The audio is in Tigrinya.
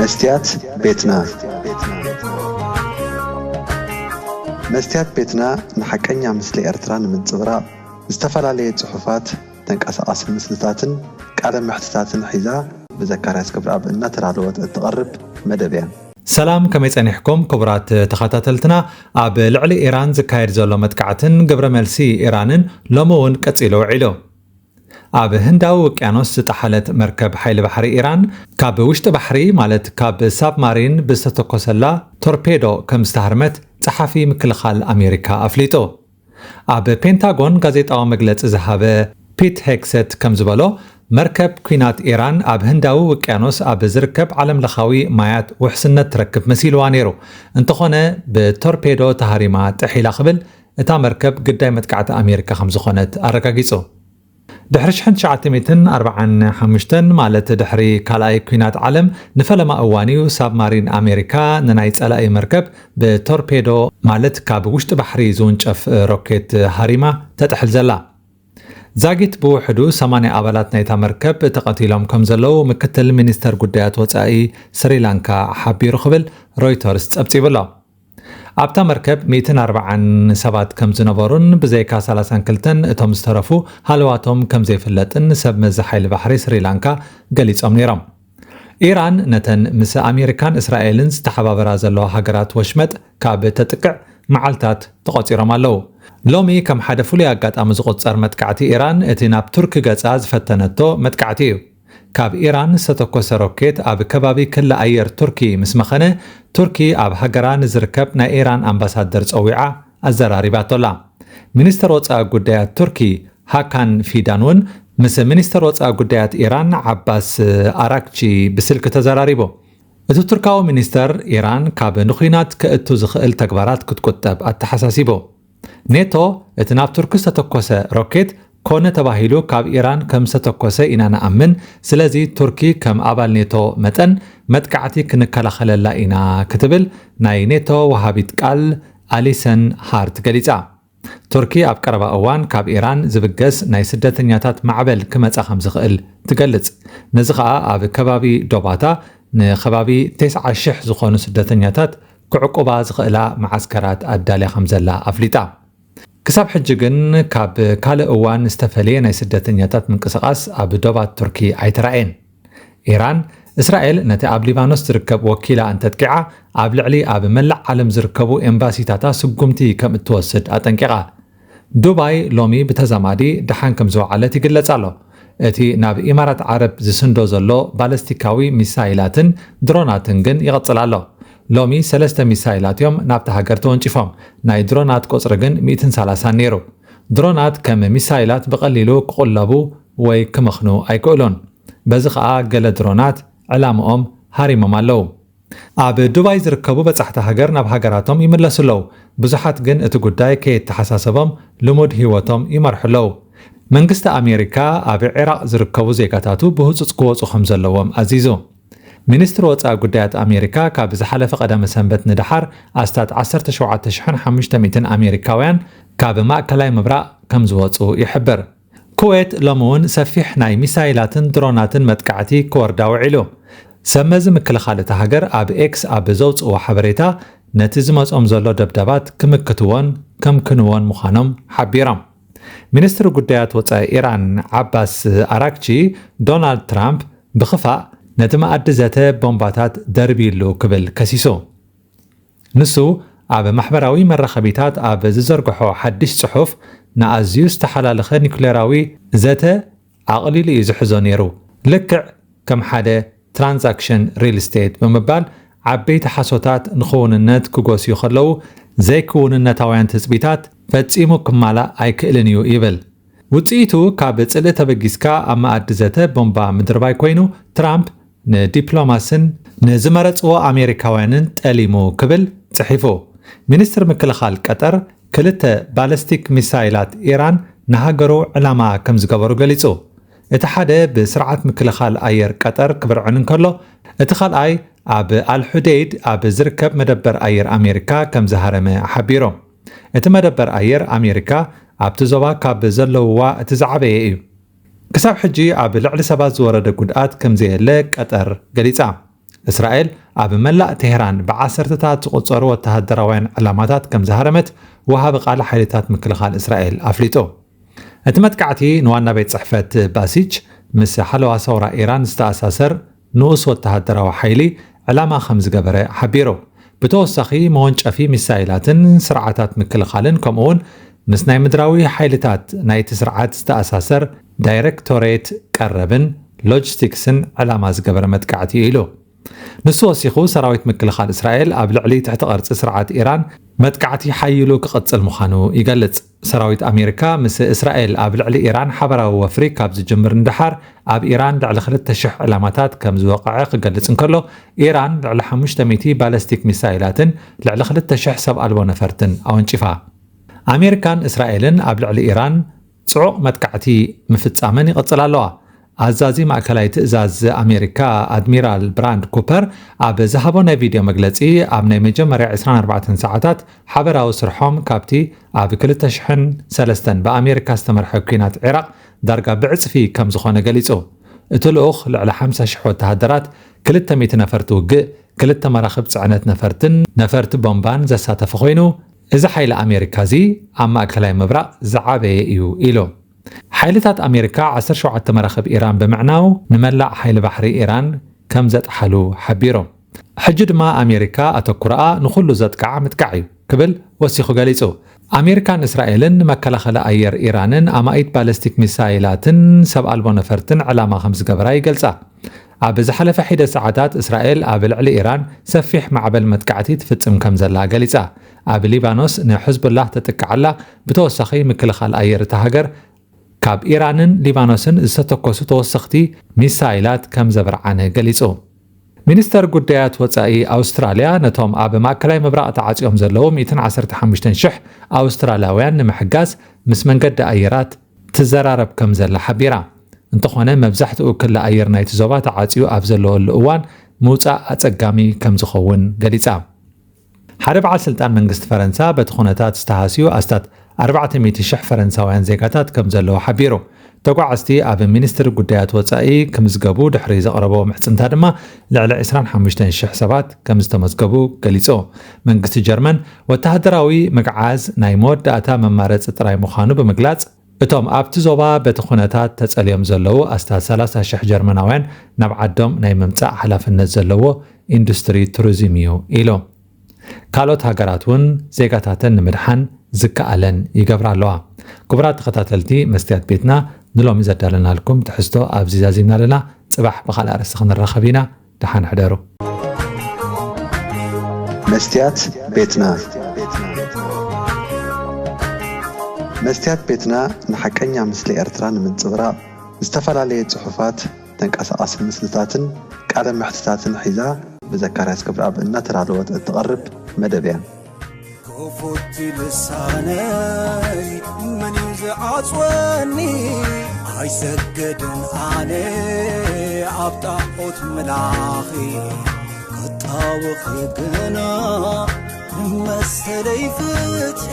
መስትያት ቤትና። መስትያት ቤትና ንሓቀኛ ምስሊ ኤርትራ ንምንጽብራቕ ዝተፈላለየ ጽሑፋት፣ ተንቀሳቓሲ ምስልታትን ቃለ መሕትታትን ሒዛ ብዘካርያስ ክብረኣብ እናተዳለወት እትቐርብ መደብ እያ። ሰላም፣ ከመይ ጸኒሕኩም ክቡራት ተኸታተልትና? ኣብ ልዕሊ ኢራን ዝካየድ ዘሎ መጥቃዕትን ግብረ መልሲ ኢራንን ሎሚ እውን ቀጺሉ ውዒሉ። ኣብ ህንዳዊ ውቅያኖስ ዝጠሓለት መርከብ ሓይሊ ባሕሪ ኢራን፣ ካብ ውሽጢ ባሕሪ ማለት ካብ ሳብማሪን ብዝተተኮሰላ ቶርፔዶ ከም ዝተሃርመት ጸሓፊ ምክልኻል ኣሜሪካ ኣፍሊጡ። ኣብ ፔንታጎን ጋዜጣዊ መግለጺ ዝሃበ ፒት ሄግሰት ከም ዝበሎ፣ መርከብ ኲናት ኢራን ኣብ ህንዳዊ ውቅያኖስ ኣብ ዝርከብ ዓለምለኻዊ ማያት ውሕስነት ትረክብ መሲልዋ ነይሩ። እንተኾነ፣ ብቶርፔዶ ተሃሪማ ጥሒላ ክብል እታ መርከብ ግዳይ መጥቃዕቲ ኣሜሪካ ከም ዝኾነት ኣረጋጊጹ። ድሕሪ ሽሕን ትሽዓተ ሚእትን ኣርባዓን ሓሙሽተን፣ ማለት ድሕሪ ካልኣይ ኲናት ዓለም፣ ንፈለማ እዋን እዩ ሳብማሪን ኣሜሪካ ንናይ ጸላኢ መርከብ ብቶርፔዶ፣ ማለት ካብ ውሽጢ ባሕሪ ዝውንጨፍ ሮኬት ሃሪማ ተጥሕል ዘላ። ዛጊት ብውሕዱ ሰማንያ ኣባላት ናይታ መርከብ ተቐቲሎም ከም ዘለዉ ምክትል ሚኒስተር ጉዳያት ወጻኢ ስሪላንካ ሓቢሩ ክብል ሮይተርስ ጸብጺቡ ኣሎ። ኣብታ መርከብ ሚእትን ኣርባዓን ሰባት ከም ዝነበሩን ብዘይካ ሰላሳን ክልተን እቶም ዝተረፉ ሃለዋቶም ከም ዘይፍለጥን ሰብ መዚ ሓይሊ ባሕሪ ስሪላንካ ገሊጾም ነይሮም። ኢራን ነተን ምስ ኣሜሪካን እስራኤልን ዝተሓባበራ ዘለዋ ሃገራት ወሽመጥ ካብ ተጥቅዕ መዓልታት ተቖጺሮም ኣለዉ። ሎሚ ከም ሓደ ፍሉይ ኣጋጣሚ ዝቑጸር መጥቃዕቲ ኢራን፣ እቲ ናብ ቱርኪ ገጻ ዝፈተነቶ መጥቃዕቲ እዩ። ካብ ኢራን ዝተተኮሰ ሮኬት ኣብ ከባቢ ክሊ ኣየር ቱርኪ ምስ መኸነ፣ ቱርኪ ኣብ ሃገራ ንዝርከብ ናይ ኢራን ኣምባሳደር ጸዊዓ ኣዘራሪባቶ ኣላ። ሚኒስተር ወጻኢ ጉዳያት ቱርኪ ሃካን ፊዳን እውን ምስ ሚኒስተር ወጻኢ ጉዳያት ኢራን ዓባስ ኣራክቺ ብስልኪ ተዘራሪቡ። እቲ ቱርካዊ ሚኒስተር፣ ኢራን ካብ ንኹናት ከእቱ ዝኽእል ተግባራት ክትቁጠብ ኣተሓሳሲቡ። ኔቶ፣ እቲ ናብ ቱርኪ ዝተተኮሰ ሮኬት ኮነ ተባሂሉ ካብ ኢራን ከም ዝተተኮሰ ኢና ንኣምን፣ ስለዚ ቱርኪ ከም ኣባል ኔቶ መጠን መጥቃዕቲ ክንከላኸለላ ኢና ክትብል ናይ ኔቶ ወሃቢት ቃል ኣሊሰን ሃርት ገሊጻ። ቱርኪ ኣብ ቀረባ እዋን ካብ ኢራን ዝብገስ ናይ ስደተኛታት ማዕበል ክመጻ ከም ዝኽእል ትገልጽ። ነዚ ኸኣ ኣብ ከባቢ ዶባታ ንከባቢ ተስዓ ሽሕ ዝኾኑ ስደተኛታት ክዕቁባ ዝኽእላ መዓስከራት ኣዳልያ ከም ዘላ ኣፍሊጣ። ክሳብ ሕጂ ግን ካብ ካልእ እዋን ዝተፈልየ ናይ ስደተኛታት ምንቅስቓስ ኣብ ዶባት ቱርኪ ኣይተራእየን። ኢራን፣ እስራኤል ነቲ ኣብ ሊባኖስ ዝርከብ ወኪላ እንተጥቂዓ፣ ኣብ ልዕሊ ኣብ መላእ ዓለም ዝርከቡ ኤምባሲታታ ስጉምቲ ከም እትወስድ ኣጠንቂቓ። ዱባይ ሎሚ ብተዛማዲ ደሓን ከም ዝወዓለት ይግለጽ ኣሎ። እቲ ናብ ኢማራት ዓረብ ዝስንዶ ዘሎ ባለስቲካዊ ሚሳይላትን ድሮናትን ግን ይቕጽል ኣሎ። ሎሚ ሰለስተ ሚሳይላት እዮም ናብታ ሃገር ተወንጪፎም። ናይ ድሮናት ቁጽሪ ግን ሚእትን ሰላሳን ነይሩ። ድሮናት ከም ሚሳይላት ብቐሊሉ ክቑለቡ ወይ ክመኽኑ ኣይክእሉን። በዚ ኸኣ ገለ ድሮናት ዕላምኦም ሃሪሞም ኣለዉ። ኣብ ዱባይ ዝርከቡ በጻሕቲ ሃገር ናብ ሃገራቶም ይምለሱ ኣለዉ። ብዙሓት ግን እቲ ጉዳይ ከየተሓሳሰቦም ልሙድ ህይወቶም ይመርሑ ኣለዉ። መንግስቲ ኣሜሪካ ኣብ ዒራቕ ዝርከቡ ዜጋታቱ ብህጹጽ ክወጹ ከም ዘለዎም ኣዚዙ። ሚኒስትሪ ወጻኢ ጉዳያት ኣሜሪካ ካብ ዝሓለፈ ቀዳመ ሰንበት ንደሓር ኣስታት ዓሰርተ ሸውዓተ ሽሕን ሓሙሽተ ሚእትን ኣሜሪካውያን ካብ ማእከላይ ምብራቕ ከም ዝወጹ ይሕብር። ኩዌት ሎሚ እውን ሰፊሕ ናይ ሚሳይላትን ድሮናትን መጥቃዕቲ ክወርዳ ውዒሉ። ሰብ መዚ ምክልኻል እታ ሃገር ኣብ ኤክስ ኣብ ዘውጽእዎ ሓበሬታ፣ ነቲ ዝመጾም ዘሎ ደብዳባት ክምክትዎን ከምክንዎን ምዃኖም ሓቢሮም። ሚኒስትሪ ጉዳያት ወጻኢ ኢራን ዓባስ ኣራክቺ፣ ዶናልድ ትራምፕ ብኽፋእ ነቲ መኣዲ ዘተ ቦምባታት ደርብዩሉ ክብል ከሲሱ። ንሱ ኣብ ማሕበራዊ መራኸቢታት ኣብ ዝዘርግሖ ሓድሽ ጽሑፍ፣ ንኣዝዩ ዝተሓላለኸ ኒኩሌራዊ ዘተ ኣቕሊሉ እዩ ዝሕዞ ነይሩ፣ ልክዕ ከም ሓደ ትራንዛክሽን ሪል ስቴት ብምባል፣ ዓበይቲ ሓሶታት ንክውንነት ክጎስዩ ከለዉ፣ ዘይክውንነታውያን ትጽቢታት ፈጺሙ ክማላእ ኣይክእልን እዩ ይብል። ውጽኢቱ ካብ ጽልኢ ተበጊስካ ኣብ መኣዲ ዘተ ቦምባ ምድርባይ ኮይኑ፣ ትራምፕ ንዲፕሎማስን ንዝመረጽዎ ኣሜሪካውያንን ጠሊሙ ክብል ጽሒፉ። ሚኒስትሪ ምክልኻል ቀጠር ክልተ ባለስቲክ ሚሳይላት ኢራን ንሃገሩ ዕላማ ከም ዝገበሩ ገሊጹ። እቲ ሓደ ብስርዓት ምክልኻል ኣየር ቀጠር ክብርዕን እንከሎ፣ እቲ ካልኣይ ኣብ ኣልሑደይድ ኣብ ዝርከብ መደበር ኣየር ኣሜሪካ ከም ዝሃረመ ሓቢሩ። እቲ መደበር ኣየር ኣሜሪካ ኣብቲ ዞባ ካብ ዘለውዋ እቲ ዝዓበየ እዩ። ክሳብ ሕጂ ኣብ ልዕሊ ሰባት ዝወረደ ጉድኣት ከም ዘየለ ቀጠር ገሊጻ። እስራኤል ኣብ መላእ ቴህራን ብዓሰርተታት ዝቑጸሩ ወተሃደራውያን ዕላማታት ከም ዝሃረመት ወሃቢ ቃል ሓይልታት ምክልኻል እስራኤል ኣፍሊጡ። እቲ መጥቃዕቲ ንዋና ቤት ጽሕፈት ባሲጅ ምስ ሓለዋ ሰውራ ኢራን ዝተኣሳሰር ንኡስ ወተሃደራዊ ሓይሊ ዕላማ ከም ዝገበረ ሓቢሩ። ብተወሳኺ መወንጨፊ ሚሳይላትን ስርዓታት ምክልኻልን ከምኡውን ምስ ናይ ምድራዊ ሓይልታት ናይቲ ስርዓት ዝተኣሳሰር ዳይሬክቶሬት ቀረብን ሎጂስቲክስን ዕላማ ዝገበረ መጥቃዕቲ እዩ ኢሉ። ንሱ ወሲኹ ሰራዊት ምክልኻል እስራኤል ኣብ ልዕሊ ትሕቲ ቅርጺ ስርዓት ኢራን መጥቃዕቲ ሓይሉ ክቕጽል ምዃኑ ይገልጽ። ሰራዊት ኣሜሪካ ምስ እስራኤል ኣብ ልዕሊ ኢራን ሓበራዊ ወፍሪ ካብ ዝጅምር ንደሓር ኣብ ኢራን ልዕሊ ክልተ ሽሕ ዕላማታት ከም ዝወቕዐ ክገልጽ እንከሎ፣ ኢራን ልዕሊ ሓሙሽተ ሚእቲ ባለስቲክ ሚሳይላትን ልዕሊ ክልተ ሽሕ ሰብ ኣልቦ ነፈርትን ኣወንጪፋ። ኣሜሪካን እስራኤልን ኣብ ልዕሊ ኢራን ጽዑቕ መጥቃዕቲ ምፍጻመን ይቕጽላ ኣለዋ። ኣዛዚ ማእከላይ ትእዛዝ ኣሜሪካ ኣድሚራል ብራንድ ኩፐር ኣብ ዝሃቦ ናይ ቪድዮ መግለጺ፣ ኣብ ናይ መጀመርያ ዕስራን ኣርባዕተን ሰዓታት ሓበራዊ ስርሖም ካብቲ ኣብ ክልተ ሽሕን ሰለስተን ብኣሜሪካ ዝተመርሐ ኲናት ዒራቕ ዳርጋ ብዕጽፊ ከም ዝኾነ ገሊጹ። እቲ ልኡኽ ልዕሊ ሓምሳ ሽሕ ወተሃደራት፣ ክልተ ሚእቲ ነፈርቲ ውግእ፣ ክልተ መራኽብ ጽዕነት ነፈርትን ነፈርቲ ቦምባን ዘሳተፈ ኮይኑ፣ እዚ ሓይሊ ኣሜሪካ እዚ ኣብ ማእከላይ ምብራቕ ዝዓበየ እዩ ኢሉ። ሓይልታት ኣሜሪካ ዓሰርተ ሸውዓተ መራኽብ ኢራን ብምዕናው ንመላእ ሓይሊ ባሕሪ ኢራን ከም ዘጥሓሉ ሓቢሩ። ሕጂ ድማ ኣሜሪካ ኣተኩሮኣ ንኹሉ ዘጥቅዓ ምጥቃዕ እዩ ክብል ወሲኹ ገሊጹ። ኣሜሪካን እስራኤልን ንመከላኸሊ ኣየር ኢራንን ኣማኢት ባለስቲክ ሚሳይላትን ሰብ ኣልቦ ነፈርትን ዕላማ ከም ዝገበራ ይገልጻ። ኣብ ዝሓለፈ ሒደት ሰዓታት እስራኤል ኣብ ልዕሊ ኢራን ሰፊሕ ማዕበል መጥቃዕቲ ትፍጽም ከም ዘላ ገሊጻ። ኣብ ሊባኖስ ንሕዝቡላህ ተጥቅዓላ። ብተወሳኺ ምክልኻል ኣየር እታ ሃገር ካብ ኢራንን ሊባኖስን ዝተተኮሱ ተወሰኽቲ ሚሳይላት ከም ዘብርዓነ ገሊጹ። ሚኒስተር ጉዳያት ወጻኢ ኣውስትራልያ ነቶም ኣብ ማእከላይ ምብራቕ ተዓጽዮም ዘለዉ ሚእትን ዓሰርተ ሓሙሽተን ሽሕ ኣውስትራልያውያን ንምሕጋዝ ምስ መንገዲ ኣየራት ትዘራረብ ከም ዘላ ሓቢራ። እንተኾነ መብዛሕትኡ ክሊ ኣየር ናይቲ ዞባ ተዓጽዩ ኣብ ዘለወሉ እዋን ምውጻእ ኣጸጋሚ ከም ዝኸውን ገሊጻ። ሓደ በዓል ስልጣን መንግስቲ ፈረንሳ በቲ ኩነታት ዝተሃስዩ ኣስታት ኣርባዕተ ሚእቲ ሽሕ ፈረንሳውያን ዜጋታት ከም ዘለዉ ሓቢሩ። ተጓዓዝቲ ኣብ ሚኒስትሪ ጉዳያት ወጻኢ ክምዝገቡ ድሕሪ ዘቕረቦ ምሕጽንታ ድማ ልዕሊ ዕስራን ሓሙሽተን ሽሕ ሰባት ከም ዝተመዝገቡ ገሊጹ። መንግስቲ ጀርመን ወተሃደራዊ ምግዓዝ ናይ መወዳእታ መማረጺ ጥራይ ምዃኑ ብምግላጽ፣ እቶም ኣብቲ ዞባ በቲ ኩነታት ተጸልዮም ዘለዉ ኣስታት ሰላሳ ሽሕ ጀርመናውያን ናብ ዓዶም ናይ ምምጻእ ሓላፍነት ዘለዎ ኢንዱስትሪ ቱሪዝም እዩ ኢሉ። ካልኦት ሃገራት እውን ዜጋታተን ንምድሓን ዝከኣለን ይገብራ ኣለዋ። ክቡራት ተኸታተልቲ መስትያት ቤትና፣ ንሎሚ ዘዳለናልኩም ትሕዝቶ ኣብዚ ዛዚምና ኣለና። ጽባሕ ብኻልእ ኣርእስቲ ክንራኸብ ኢና። ደሓን ሕደሩ። መስትያት ቤትና። መስትያት ቤትና ንሓቀኛ ምስሊ ኤርትራ ንምንጽብራቕ ዝተፈላለየ ጽሑፋት፣ ተንቀሳቓሲ ምስልታትን ቃለ መሕትታትን ሒዛ ብዘካርያስ ክብረኣብ እናተዳለወት እትቐርብ መደብ እያ። ክፉት ልሳነይ መን እዩ ዝዓጽወኒ? ኣይሰግድን ኣነ ኣብ ጣዖት ምላኺ፣ ክጣወኺ ግና ንመሰለይ ፍትሒ።